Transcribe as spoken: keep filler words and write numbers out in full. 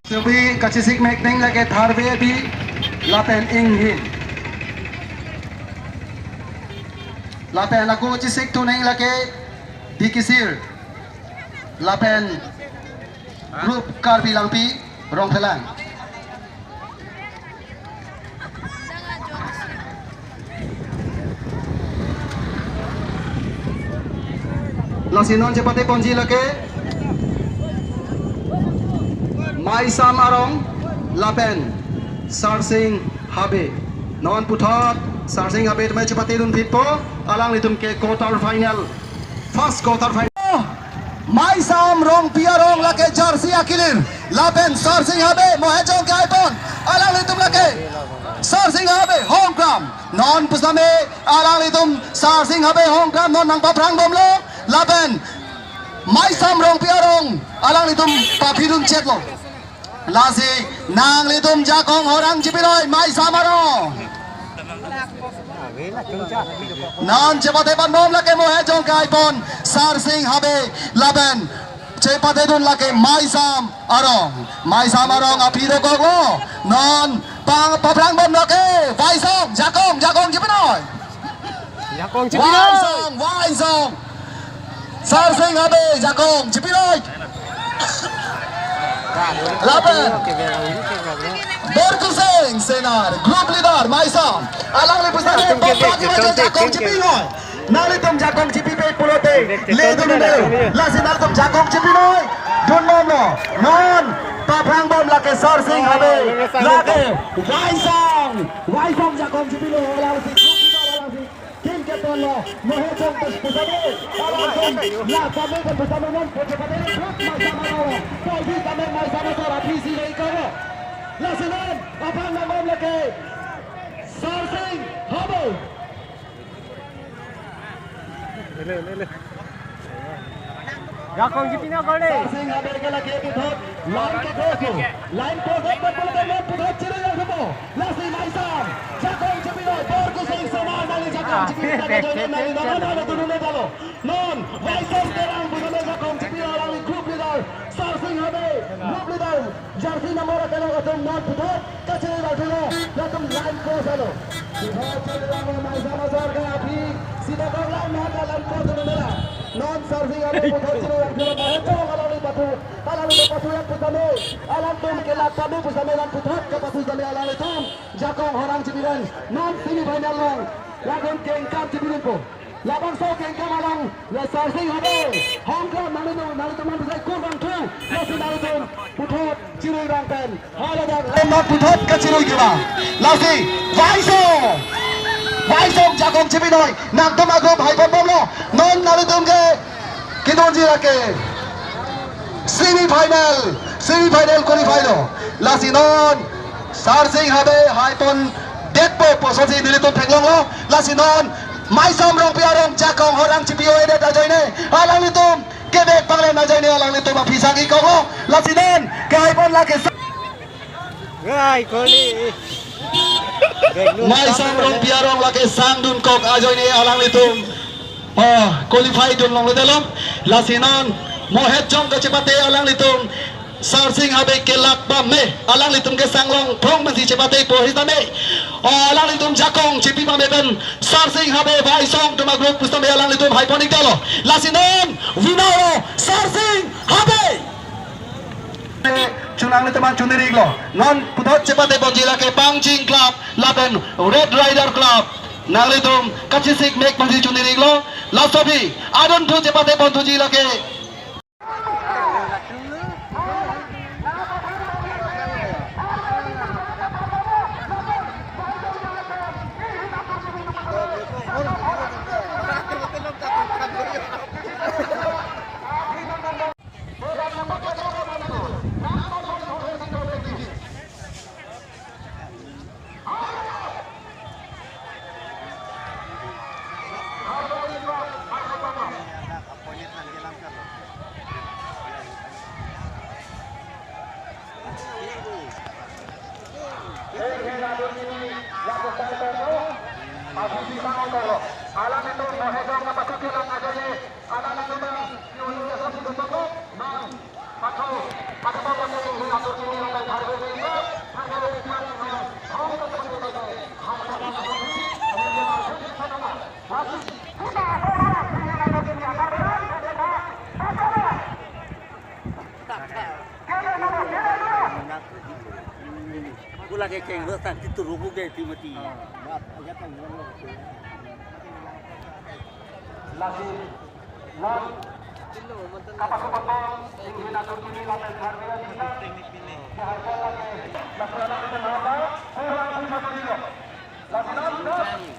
Subi kachisik mek neng lake Tharve Abi lapen Inghin. Lapen ako chisik tu neng lake Dikisir. Lapen group Karbi Langpi Rongphelang. Lasi non chepate ponji lake Maisam Arong lapen Sarsing Habe. Non puthot Sarsing Habe tame chepate dun phitpo, alanglitum ke quarter final. First quarter final. Maisam Rongpi Arong lake jersey akilir. Lapen Sarsing Habe, Mohejong ke aipon. Alanglitum lake Sarsing Habe, Hongkram. Non pusitame alanglitum Sarsing Habe, Hongkram non nangpaphrang bomlo. Lapen Maisam Rongpi Arong alanglitum paphi dun chetlo. Lasi nanglitum jakong horang chipinoi Maisam Arong. Non chepate pan bom lake Mohejong ke aipon Sarsing Habe lapen chepate dun lake Maisam Arong. Maisam Arong aphi dokoklo. Non pang paphrang bom lake Waisong, jakong, jakong chipinoi. Jakong chipinoi. Waisong, Waisong. Sarsing Habe jakong chipinoi. Lapen Borkusing Senar, group leader, Maisam. Alangli pusitame jakong chipinoi. Nanglitum jakong chipipe pulote, le dun dun. Lasi nanglitum jakong chipinoi. Dun bomlo. Non paphrang bom lake Sarsing Habe. Lake Waisong. Waisong jakong chipinoi. Alangli group leader alangli. Team captain lo, Mohejong pusitame, alanglitum, la kami ke pusitame non, pusitame non, truk Maisam Arong, polisi tame Maisam Arong, aphi si lei karo. Lasi non, aphan nangom lake, Sarsing Habe. Ele, ele, ele. Jakong chipinoi kore. Sarsing Habe ke lake puthot, line ke cross lo. Line cross lo, puthot, puthot, puthot, chiri lo, puthot. Lasi Maisam, jakong chipinoi, Borkusing Senar, nangli jakong chipinoi, nangli, nangli, nangli, nangli, nangli, nangli. Non, Waisong Terang, pusitame jakong chipinoi, alangli group leader, Sarsing Habe, group leader, jersey number akelok atum non puthot, kachiri lo, latum line cross lo. Puthot chiri lo, Maisam Arong ke aphi, sida kok line, non line cross lo, nela. Non Sarsing Habe, puthot chiri lo, Mohejong alangli pathu, alangli pathu ya pusitame, alangtum ke la pathu pusitame, alang puthot ke pathu pusitame, alanglitum jakong horang chipidun, non semi final along, latum kengkam chipidunpo. Labangso kengkam along, la Sarsing Habe, Hongkram nanglitum, nanglitum man besai kurang tu, lasi nanglitum puthot chirui rang pen, haladak, non puthot kachirui keba. Lasi, Waisong, Waisong jakong chipinoi, nangtum agrup haipon bomlo, non nanglitum ke, kedonji lake semi final, semi final qualify lo. Lasi non Sarsing Habe haipon detpo pusi nelitum theklonglo. Lasi non Maisam Rongpi Arong jakong horang chipi-o-edet ajoine, alanglitum kebek panglen ajoine alanglitum aphi sang-ik koklo. Lasi non ke haipon lake sa- Gai koli. Maisam Rongpi Arong lake sangdun kok ajoine alanglitum, oh, qualify dun longledetlo. Lasi non Mohejong kachepate alanglitum Sarsing Habe kelak pame, alanglitum ke sanglong phong masi chepatepo sitame, oh, alanglitum jakong chipi pame pen Sarsing Habe Waisong atum agrup pusitame alanglitum haipon-ikdetlo. Lasi non winner lo Sarsing Habe. Chunang nanglitum aphan choningri-iklo. Non puthot chepate ponji lake Pangching Club lapen Red Rider Club. Nanglitum kachisik mek masi choningri-iklo. Laso aphi adon thu chepate ponthuji lake. Inghin atur kimi lapu sai tomo. Abu si sang ko. Alanglitum mohejong kapasukelang ajoine. Alanglitum, yung nasa si tomo. Mang. Pathu. Pathu ko inghin atur kimi lapu sai tomo. Pula ke keng ro tan titu rugu ke ti mati. Lasi, non, kapasupapon, inghin atur kimi lapen harvest kita. Diharapkan lagi, masyarakat kita apa, kurang lima kilo. Lasi, non, non.